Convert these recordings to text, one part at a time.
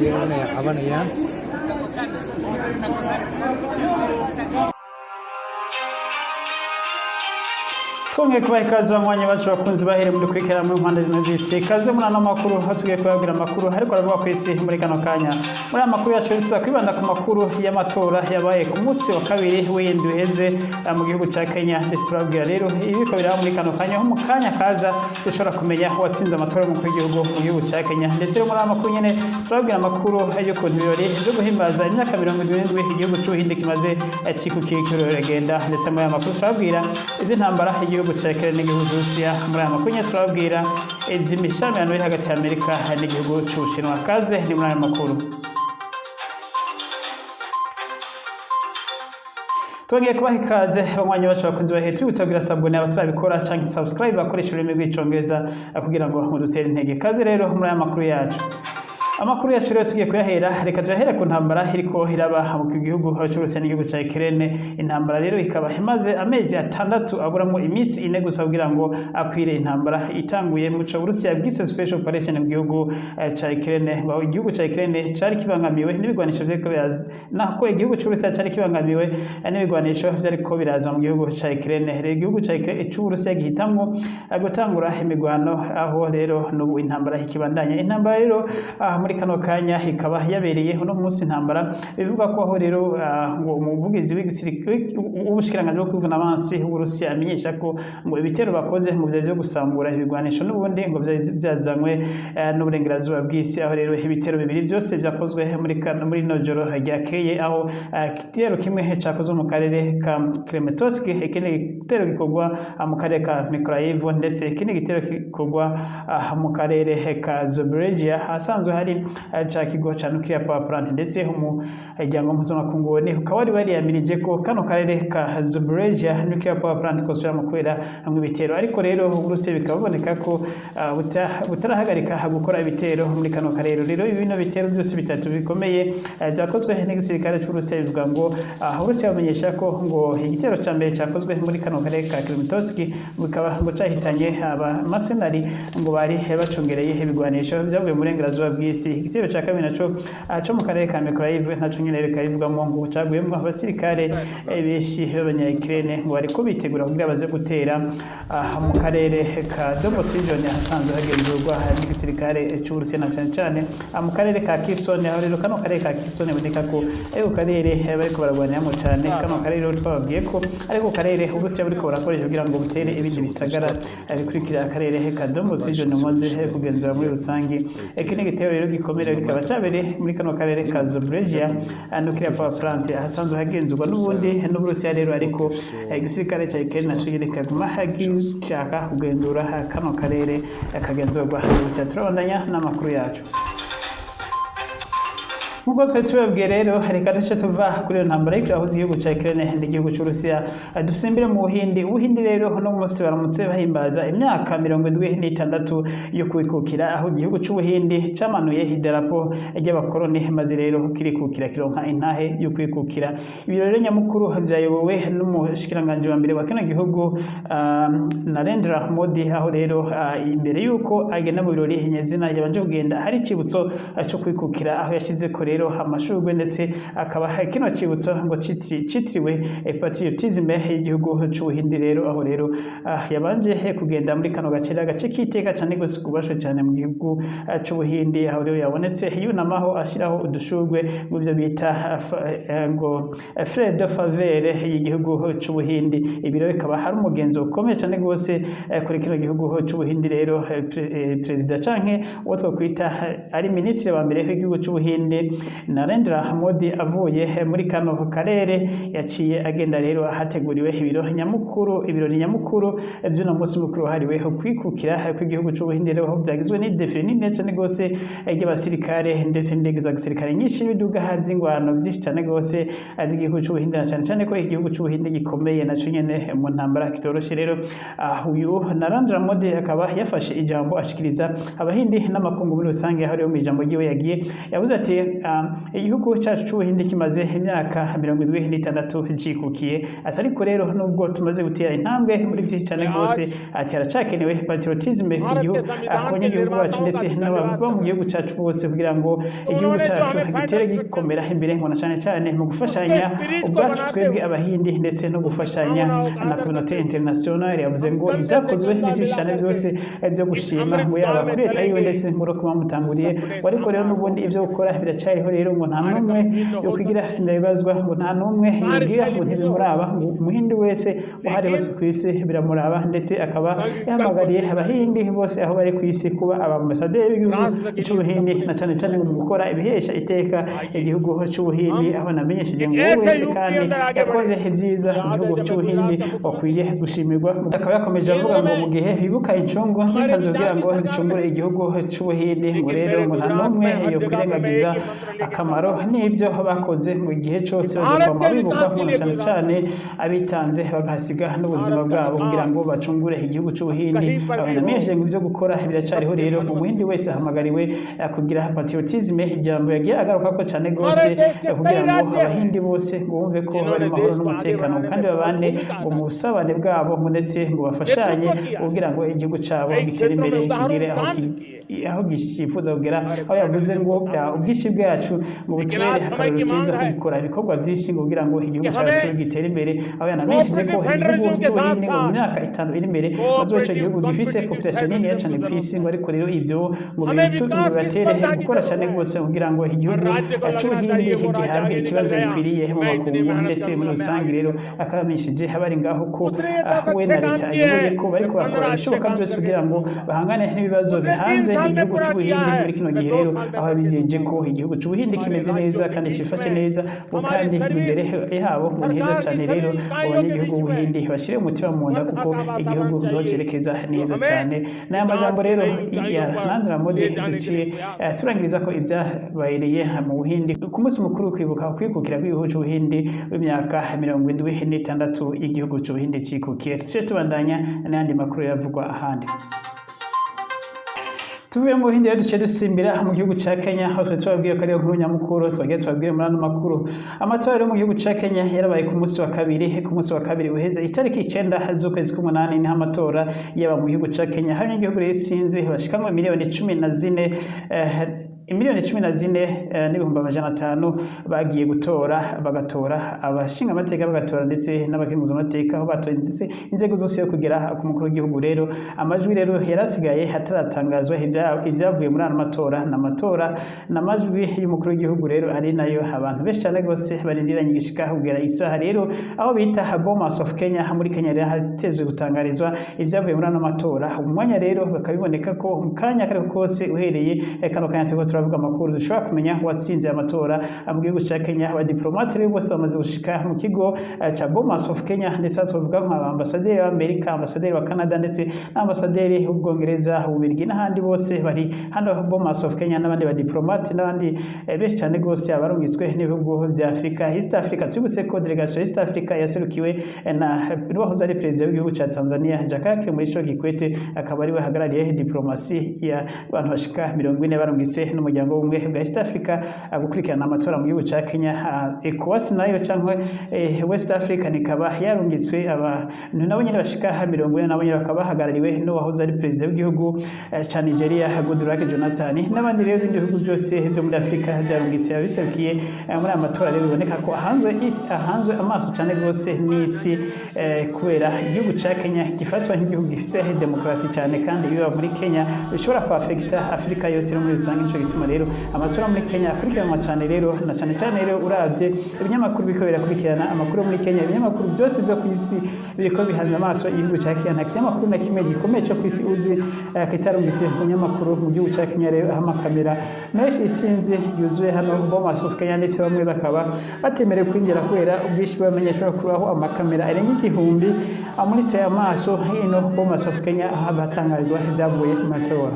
Iyagana ay cabanayaan. Twongeye kubaha ikaze banywanyi bacu bakunzi bahere muri kurikira mu mpande zine z'isi. Ikaze muri ano makuru aho tugiye kubabwira amakuru ariko aravuga ku isi muri kano kanya. Muri aya makuru yacu tuza kwibanda ku makuru y'amatora yabaye ku munsi wa kabiri w'indwi uheze mu gihugu ca Kenya, ndetse turababwira rero ibiriko biraba muri kano kanya, aho mu kanya kaza dushobora kumenya uwatsinze amatora y'umukuru w'igihugu mu gihugu ca Kenya. Ndetse rero muri aya makuru nyene turababwira amakuru y'ukuntu ibirori vyo guhimbaza imyaka 77 igihugu c'Ubuhinde kimaze cikukiye kiragenda. Ndetse muri aya makuru turababwira ivy'intambara y'igihugu ca Ukraine n'igihugu c'Uburusiya. Muri aya makuru nyene turababwira ivy'imishamirano iri hagati ya Amerika n'igihugu c'Ubushinwa. Kaze ni muri aya makuru. Twongeye kubaha ikaze banywanyi bacu bakunzi bahe, tubibutsa kugira sabone abatarabikora canke subscribe bakoresha ururimi rw'icongereza kugira ngo mudutere intege. Kaze rero muri aya makuru yacu. Amakuru yacu rero tugiye kuyahera, reka tuyahere ku ntambara iriko iraba mu gihugu c'Uburusiya n'igihugu ca Ukraine. Intambara rero ikaba imaze amezi 6 aburamwo iminsi 4 gusa kugira ngo akwire. Intambara itanguye mu co Uburusiya bwise special operation mu gihugu ca Ukraine. Aho igihugu ca Ukraine cari kibangamiwe n'ibigwanisho vyariko biraza, nako igihugu c'Uburusiya cari kibangamiwe n'ibigwanisho vyariko biraza mu gihugu ca Ukraine. Rero igihugu ca Ukraine c'Uburusiya gihitamwo gutangura imigwano, aho rero n'ubu intambara ikibandanya. Intambara rero muri kano kanya ikaba yabereye uno munsi. Intambara bivuga ko aho rero ngo umuvugizi w'ubushikiranganji bwo kwivuna abansi w'Uburusiya amenyesha ko ngo ibitero bakoze ngo vyari vyo gusambura ibigwanisho n'ubundi ngo vyari vyazanywe n'uburengerazuba bw'isi. Aho rero ibitero bibiri byose vyakozwe muri rino joro ryakeye, aho igitero kimwe cakozwe mu karere ka Krementosk, ikindi gitero gikorwa mu karere ka Mykolaiv, ndetse ikindi gitero gikorwa mu karere ka Zaporizhia ahasanzwe hari ca kigo ca nuclear power plant. Ndetse umuryango mpuzamakungu ukaba wari wariyamirije ko kano karere ka Zaporizhia nuclear power plant kosubira mu kubera hamwe ibitero, ariko rero Uburusiya bikaba biboneka ko butarahagarika gukora ibitero muri kano karere. Rero bino bitero byose bitatu bikomeye vyakozwe n'igisirikare c'Uburusiya, bivuga ngo Uburusiya bumenyesha ko ngo igitero ca mbere cakozwe muri kano karere ka Krementosk bikaba ngo cahitanye abamasenari ngo bari bacungereye ibigwanisho vyavuye mu burengerazuba bw'isi. Igitero ca kabiri naco co mu karere ka Mykolaiv naco nyene bikaba bivugwamwo ngo caguyemwo abasirikare benshi b'abanya-Ukraine ngo bariko bitegura kugira baze gutera mu karere ka Donbas region ahasanzwe hagenzurwa n'igisirikare c'Uburusiya, na cane cane mu karere ka Kherson. Aho rero kano karere ka Kherson biboneka ko ariko karere bariko baragwaniramwo cane. Kano karere rero twababwiye ko ariko karere Uburusiya buriko burakoresha kugira ngo butere ibindi bisagara bikurikira akarere ka Donbas region bumaze kugenzura muri rusangi. Iki ni igitero rero gikomeye kikaba cabereye muri kano karere ka Zaporizhia nuclear power plant ahasanzwe hagenzurwa n'ubundi n'Uburusiya rero, ariko igisirikare ca Ukraine naco nyene kaguma gishaka kugenzura kano karere kagenzurwa n'Uburusiya. Turabandanya n'amakuru yacu nkuko twari tubabwiye. Rero reka duce tuva kuri iyo ntambara iriko irahuza igihugu ca Ukraine n'igihugu c'Uburusiya, dusimbire mu Buhindi. Ubuhindi rero uno munsi baramutse bahimbaza imyaka 76 yo kwikukira, aho igihugu c'Ubuhindi camanuye idarapo ry'abakoroni maze rero kirikukira, kironka intahe yo kwikukira. Ibirori rero nyamukuru vyayobowe n'umushikiranganji wa mbere wa kino gihugu Narendra Modi, aho rero imbere yuko agenda mu birori nyezina yabanje kugenda hari icibutso co kwikukira, aho yashizeko rero amashurwe, ndetse akaba kino cibutso ngo citiriwe patriotisme y'igihugu c'Ubuhindi. Rero aho rero yabanje kugenda muri kano gace, agace k'iteka cane gose kubashwe cane mu gihugu c'Ubuhindi, aho rero yabonetse yunamaho ashiraho udushurwe mu byo bita ngo fleur de faveur y'igihugu c'Ubuhindi. Ibi rero bikaba hari umugenzo ukomeye cane gose kuri kino gihugu c'Ubuhindi. Rero perezida canke uwo twakwita ari minisitiri wa mbere w'igihugu c'Ubuhindi Narendra Modi avuye muri kano karere yaciye agenda rero hateguriwe ibirori nyamukuru vy'uno munsi mukuru wahariwe kwikukira kw'igihugu c'Ubuhindi. Rero aho vyagizwe n'idefile nini cane gose ry'abasirikare ndetse n'indege za gisirikare nyinshi n'ibiduga vy'ingwano vyinshi cane gose vy'igihugu c'Ubuhindi, na cane cane ko igihugu c'Ubuhindi gikomeye naco nyene mu ntambara kitoroshe. Rero uyu Narendra Modi akaba yafashe ijambo ashikiriza abahindi n'amakungu muri rusange, aho rero mu ijambo ryiwe yagiye yavuze ati Igihugu cacu c'Ubuhindi kimaze imyaka 76 cikukiye. Ati ariko rero nubwo tumaze gutera intambwe muri byinshi cyane rwose, ati haracakenewe patriotisme Bharat igihugu के संविधान ku के banyagihugu bacu निर्माताओं का ndetse भी n'ababa धन्यवाद mu gihugu cacu bose kugira ngo igihugu उन्होंने जो cacu हमें gitere final gikomera imbere, ngo na cane cane mu gufashanya उसके spirit को ubwacu बनाते twebwe हुए Abahindi ndetse no gufashanya भावनाओं का na आदर communauté करते हुए internationale. Yavuze हम ngo कंधे से ibyakozwe ni कंधा byinshi मिला cyane करके byose byo इस gushima, अमृत ngo yaba काल में kuri leta yiwe चलेंगे ndetse ngo no kubamutanguriye, सपने ngo ariko rero साकार n'ubundi होंगे। ibyo gukora biracyariho rero, ngo nta हमारे n'umwe गंभीर हो yokwigira सकते हैं, sindabibazwa, ngo nta n'umwe yobwira ngo कार्यशैली भिन्न हो ntibimuraba, सकती ngo है, Umuhindi wese uhari hose लेकिन ku isi biramuraba. Ndetse akaba संकल्प yahamagariye लेना है। Abahindi bose aho bari ku isi kuba abambasaderi b'igihugu राष्ट्र के लिए c'Ubuhindi सपने na cane cane mu gukora ibihesha iteka आइए igihugu c'Ubuhindi, हम aho namenyesheje एक ngo wowe ऐसे wese युग के kandi अंदर आगे yakoze बढ़े। ibyiza mu याद है gihugu जब मैं c'Ubuhindi Gujarat का मुख्यमंत्री wakwiye gushimirwa. Akaba yakomeje avuga केंद्र ngo में mu gihe bibuka incungu हमारे zitanzwe विचार kugira की ngo सरकार zicungure नहीं, igihugu c'Ubuhindi, ngo लेकिन rero मेरे ngo nta Gujarat n'umwe में हर yo जगह पे मैं kwirengagiza एक ही मंत्र लेके akamaro चलता हूँ n'ibyo bakoze, ngo igihe कि cose Bharat bazokwama के bibuka, विकास ngo के na लिए cane Gujarat cane abitanze bagahasiga n'ubuzima Bharat का bwabo kugira विकास ngo bacungure igihugu c'Ubuhindi. कहीं पर भी हो Abanamenyesheje ngo ibyo gukora biracyariho सबके rero, ngo मन Umuhindi बसती wese ahamagariwe kugira patriotisme, ijambo yagiye agaruka ko cane gose हमारे देश के कई kugira ngo राज्य हैं Abahindi bose ngo bumve ko bari जिन्होंने mu mahoro देश को आगे n'umutekano बढ़ाने kandi में बहुत babane भूमिका ngo अदा mu की, busabane bwabo, ngo ndetse ngo bafashanye नेतृत्व किया, kugira ngo igihugu cabo कई gitere क्षेत्रों imbere में उदाहरण kigere aho काम किए, aho gishifuza kugera, हमारे aho yavuze federalism ngo को ताकत मिली। ubwinshi bwacu ngo लेकिन butubere आज समय akarorero की keza मांग ko है gukora ibikorwa byinshi ngo kugira ngo igihugu कि cyacu हमें gitere imbere, aho yanamenyesheje ko cooperative igihugu federalism के साथ c'Ubuhindi ngo mu साथ myaka 5 iri imbere bazoca igihugu cooperative gifise competitive population niniya federalism cane की ku isi, जरूरत ngo है। ariko rero ivyo ngo हमें विकास की bibatere स्पर्धा की gukora जरूरत cane है rwose kugira ngo और igihugu राज्य को लगना c'Ubuhindi चाहिए वो राज्य gihabwe आगे निकल ikibanza गया, gikwiriye mu मैं इतनी makungu मेहनत ndetse muri करूंगा, मैं rusange आगे rero निकल जाऊंगा। akaba amenyesheje abari ngaho ko उसने ये दस we अच्छे na काम leta किए ayoboye हैं ko मैं bariko bakora 15 अच्छे ibishoboka काम byose करके kugira ngo दिखाऊंगा। bahangane n'ibibazo उसने 3 bihanze साल में igihugu पूरा किया c'Ubuhindi है, muri kino मैं gihe 2 rero, साल में aho करके bizeje दिखाऊंगा। ko igihugu c'Ubuhindi हमारे kimeze राज्यों neza के kandi बीच cifashe में neza, ngo हमारी kandi imbere service yabo ngo ni heza सरकार की cane rero, सभी ngo इकाइयों के abanyagihugu बीच में b'Ubuhindi bashire umutima mu nda स्पर्धा kuko का igihugu वातावरण niho चाहिए cerekeza जो neza हमें cane. N'aya विकास majambo की rero नई ऊंचाइयों ya पर Narendra Modi ले जाने के duciye लिए प्रयास turangiriza ko ibyabereye mu Buhindi ku munsi mukuru wo kwibuka ukwikukira kw'igihugu c'Ubuhindi w'imyaka 76 y'igihugu c'Ubuhindi cikukiye. Tuce tubandanya n'ayandi makuru yavugwa ahandi. Tuvuye mu Buhindi rero duce dusimbira mu gihugu ca Kenya, aho twari tubabwiye ko ariyo nkuru nyamukuru twagiye tubabwire muri ano makuru. Amatora yo mu gihugu ca Kenya yarabaye ku munsi wa kabiri, ku munsi wa kabiri uheze itariki 9 z'ukwezi k'umunani niho amatora yaba mu gihugu ca Kenya. Hari n'igihugu rero isinzi bashikamwe miliyoni 14 imiliyoni 14 n'ibihumbi 500 bagiye gutora, bagatora abashinga amateka, bagatora ndetse n'abakenguza amateka, aho batoye ndetse inzego zose yo kugera ku mukuru w'igihugu. Rero amajwi rero yarasigaye hataratangazwa ibyavuye muri ano matora n'amatora n'amajwi y'umukuru w'igihugu rero ari nayo abantu benshi cyane rwose barindiranye igishika kugera isaha rero, aho bita Bomas of Kenya muri Kenya rero hatezwe gutangarizwa ibyavuye muri ano matora. Umwanya rero bakabiboneka ko mu kanya kariko kose uhereye kano kanya turiko turavuga amakuru dushobora kumenya uwatsinze amatora mu gihugu ca Kenya. Abadiplomate rero bose bamaze gushika mu kigo ca Bomas of Kenya, ndetse aho twavuga nka ambasaderi w'Amerika, ambasaderi wa Canada ndetse n'ambasaderi w'Ubwongereza, Ububirigi n'ahandi bose bari hano Bomas of Kenya, n'abandi badiplomate n'abandi benshi cyane rwose abarungitswe n'ibihugu bya Afrika, East Africa. Tubibutse ko delegation ya East Africa yaserukiwe na n'uwahoze ari perezida w'igihugu ca Tanzania Jakaya Mrisho Kikwete, akaba ariwe ahagarariye diplomasi ya abantu bashika 40 barungitse n'umuryango w'ubumwe bwa East Africa gukurikirana amatora mu gihugu ca Kenya. ECOWAS nayo cyangwa West Africa ikaba yarungitswe abantu nabo nyene bashika 40, nabo nyene bakaba bahagarariwe n'uwahoze ari perezida w'igihugu ca Nigeria Goodluck Jonathan, n'abandi rero ibindi bihugu byose byo muri Afrika byarungitse abiserukiye muri aya matora. Rero biboneka ko ahanzwe amaso cyane rwose n'isi kubera igihugu ca Kenya gifatwa nk'igihugu gifise demokarasi cyane, kandi ibiba muri Kenya bishobora kuafekita Afrika yose no muri rusange. Nico gituma rero amatora muri Kenya akurikiranwa cyane rero, na cyane cyane rero uravye ibinyamakuru biriko birakurikirana amakuru yo muri Kenya, ibinyamakuru byose byo ku isi biriko bihanze amaso igihugu ca Kenya. Nta kinyamakuru na kimwe gikomeye cyo ku isi uzi kitarumvise umunyamakuru mu gihugu ca Kenya rero, aho amakamera menshi isinzi yuzuye hano Bomas of Kenya, ndetse bamwe bakaba batemerewe kwinjira kubera ubwinshi bw'abamenyeshamakuru, aho amakamera arenga 1000 amuritse amaso hino Bomas of Kenya, aho hatangarizwa ibyavuye mu matora.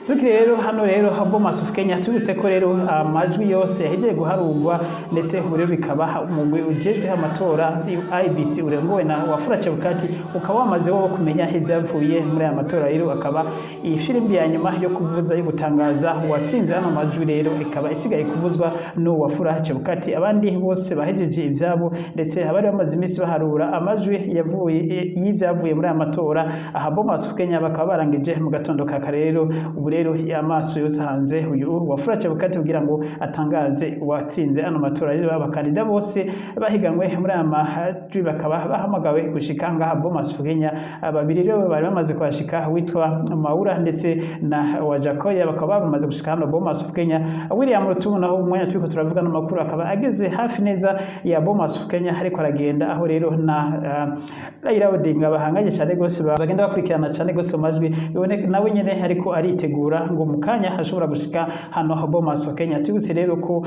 Tukiri rero hano rero Bomas of Kenya, tubitse ko rero amajwi yose yahejeje guharurwa, ndetse ubu rero bikaba umugwi ujejwe amatora IEBC urongowe na Wafula Chebukati ukaba wamaze wo kumenya ivyavuye muri aya matora. Rero akaba iyi firimbi ya nyuma yo kuvuza, yo gutangaza uwatsinze hano majwi, rero ikaba isigaye kuvuzwa n'uwo Wafula Chebukati. Abandi bose bahejeje ivyabo, ndetse abari bamaze iminsi baharura amajwi yavuye y'ivyavuye muri aya matora aha Bomas of Kenya bakaba barangije mu gatondo ka kare. Rero ubu rero amaso yose hanze uyu Wafula Chebukati kugira ngo atangaze uwatsinze ano matora. Rero abakandida bose bahiganwe muri aya majwi bakaba bahamagawe gushika ngaha Bomas of Kenya. Babiri rero bari bamaze kuhashika, witwa Mwaura ndetse na Wajackoyah, bakaba bamaze gushika hano Bomas of Kenya. William Ruto naho umwanya turiko turavuga no makuru akaba ageze hafi neza ya Bomas of Kenya, ariko aragenda aho rero na Raila Odinga bahanganye cyane gose, bagenda bakurikirana cyane gose mu majwi, biboneka nawe nyene ariko aritegura ngo mu kanya ashobora gushika hano Bomas of Kenya. Tubutse rero ko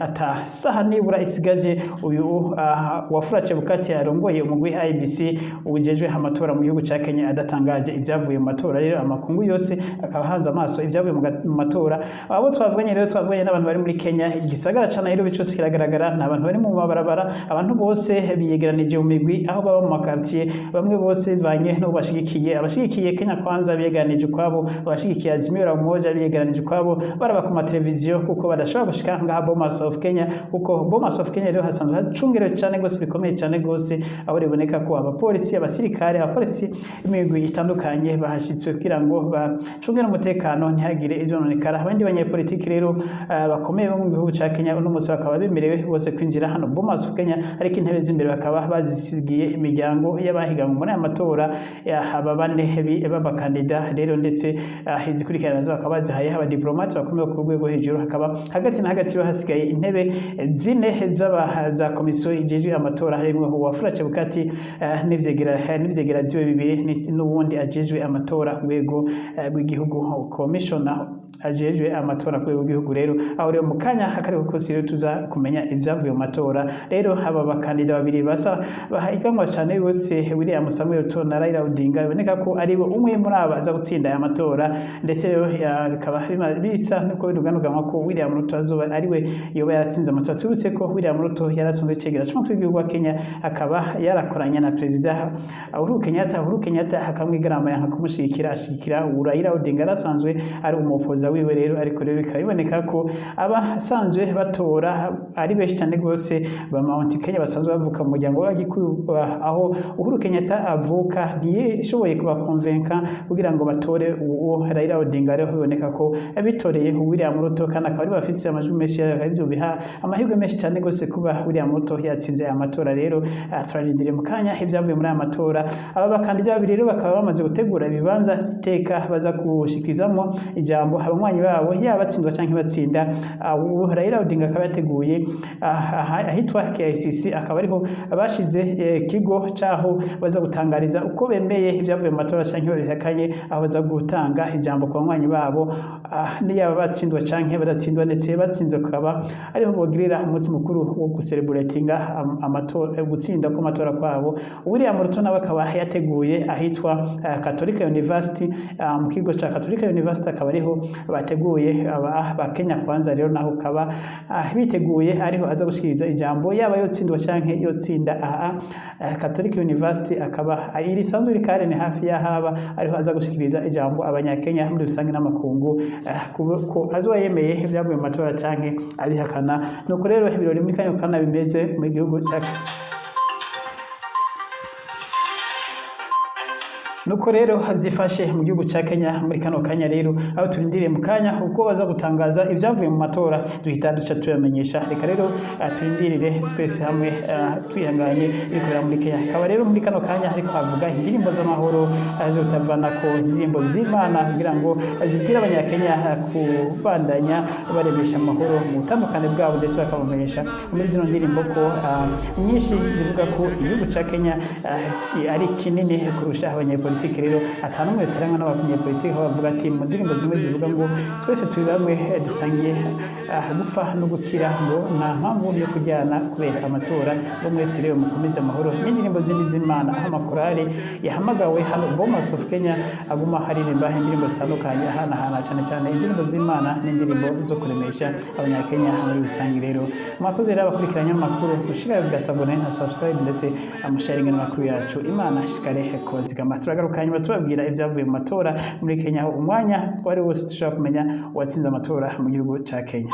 ata saha nibura isigaje uyu Wafula Chebukati yarongoye umugwi IEBC ujejwe amatora mu gihugu ca Kenya adatangaje ivyavuye mu matora. Rero amakungu yose akaba hanze amaso ivyavuye mu matora. Abo twavuganye rero, twavuganye n'abantu bari muri Kenya, igisagara ca Nairobi cyose kiragaragara, nta bantu bari mu mabarabara, abantu bose biyegeranije mu migwi aho baba mu makartier, bamwe bose bivanye n'uwo bashigikiye. Abashigikiye Kenya Kwanza biyegeranije ukwabo, abashigikiye Azimio la Umoja biyegeranije ukwabo, baraba ku mateleviziyo kuko badashobora gushika ngaha Bomas of Kenya, kuko Bomas of Kenya rero hasanzwe hacungerewe cyane gose bikomeye cyane gose, aho riboneka ko abapolisi, abasirikare, abapolisi imigwi itandukanye bahashitswe kugira ngo bacungere umutekano, ntihagire ivyononekara. Abandi banyepolitiki rero bakomeye bo mu gihugu ca Kenya uno munsi bakaba bemerewe bose kwinjira hano Bomas of Kenya, ariko intebe z'imbere bakaba bazisigiye imiryango y'abahiganwe muri aya matora, aba bane b'abakandida rero, ndetse izikurikirana nazo bakaba bazihaye abadiplomate bakomeye ku rwego hejuru. Hakaba hagati na hagati hasigaye intebe zine z'aba za komisiyo ijejwe amatora, harimwo Wafula Chebukati n'ivyegera vyiwe bibiri, n'uwundi ajejwe amatora ku rwego rw'igihugu, commissioner ajejwe amatora ku rwego rw'igihugu. Rero aho rero mu kanya akariko kose rero tuza kumenya ivyavuye mu matora. Rero aba bakandida babiri basa bahiganwa cane bose, William Samuel Ruto na Raila Odinga, biboneka ko ari bo umwe muri aba aza gutsinda aya matora, ndetse rero bikaba bisa nuko binuganuganwa ko William Ruto azoba ari we yoba yaratsinze amatora. Tubutse ko William Ruto yaratsinze icegera c'umukuru w'igihugu wa Kenya, akaba yarakoranye na Perezida Uhuru Kenyatta. Uhuru Kenyatta akamwigarama yanka kumushigikira, ashigikira Raila Odinga yarasanzwe ari umupoza wiwe. Rero ariko rero bikaba biboneka ko abasanzwe batora ari benshi cyane rwose ba Mount Kenya basanzwe bavuka mu muryango w'Abagikuyu aho Uhuru Kenyatta avuka, ntiyishoboye kubakonvenka kugira ngo batore uwo Raila Odinga. Rero biboneka ko bitoreye William Ruto, kandi akaba ari bafise amajwi menshi, akaba ivyo biha amahirwe menshi cyane rwose kuba William Ruto yatsinze aya matora. Rero turarindiriye mu kanya ibyavuye muri aya matora. Aba bakandida babiri rero bakaba bamaze gutegura ibibanza iteka baza gushikizamo ijambo abanywanyi babo, yaba batsindwa canke batsinda. Raila Odinga akaba yateguye ahitwa KICC, akaba ariho bashize kigo caho baza gutangariza uko bemeye ibyavuye mu matora canke babihakanye, aho baza gutanga ijambo ku banywanyi babo niyaba batsindwa canke badatsindwa, ndetse batsinze akaba ariho bogirira umunsi mukuru wo gucelebratinga amatora, gutsinda kw'amatora kwabo. William Ruto nawe akaba yateguye ahitwa Catholic University, mu kigo ca Catholic University, akaba ariho bateguye aba ba Kenya Kwanza. Rero naho kaba biteguye ariho aza gushikiriza ijambo, yaba yotsindwa canke yotsinda. Aha Catholic University akaba ari risanzwe iri Karen hafi y'ahaba, ariho aza gushikiriza ijambo abanyakenya muri rusange n'amakungu, ko azoba yemeye ibyavuye mu matora canke abihakana. Nuko rero ibirori muri kanya kana bimeze mu gihugu ca. Nuko rero byifashe mu gihugu ca Kenya muri kano kanya. Rero aho turindiriye mu kanya uko baza gutangaza ibyavuye mu matora, duhita duca tuyamenyesha. Reka rero turindirire twese hamwe twihanganye ibikorera muri Kenya. Akaba rero muri kano kanya hariko havuga indirimbo z'amahoro zutavanako, indirimbo z'Imana, kugira ngo zibwire abanyakenya kubandanya baremesha amahoro mu butandukane bwabo, ndetse bakabamenyesha muri zino ndirimbo ko nyinshi zivuga ko igihugu ca Kenya ari kinini kurusha abanyepolitiki. Abanyepolitike rero atanumwe biteranywa n'abanyepolitike, aho bavuga ati mu ndirimbo zimwe zivuga ngo twese turi bamwe, dusangiye gupfa no gukira, ngo nta mpamvu yo kujyana kubera amatora, ngo mwese rero mukomeze amahoro, n'indirimbo zindi z'Imana, aho amakorali yahamagawe hano Bomas of Kenya aguma haririmba indirimbo zitandukanye, ahanahana cyane cyane indirimbo z'Imana n'indirimbo zo kuremesha Abanyakenya muri rusange. Rero mwakoze rero abakurikiranye amakuru, mushira bigasabone na subscribe, ndetse amusharinga n'amakuru yacu. Imana shikare kubazigama. Turagaruka hanyuma tubabwira ibyavuye mu matora muri Kenya, aho umwanya wari wose dushobora kumenya uwatsinze amatora mu gihugu ca Kenya.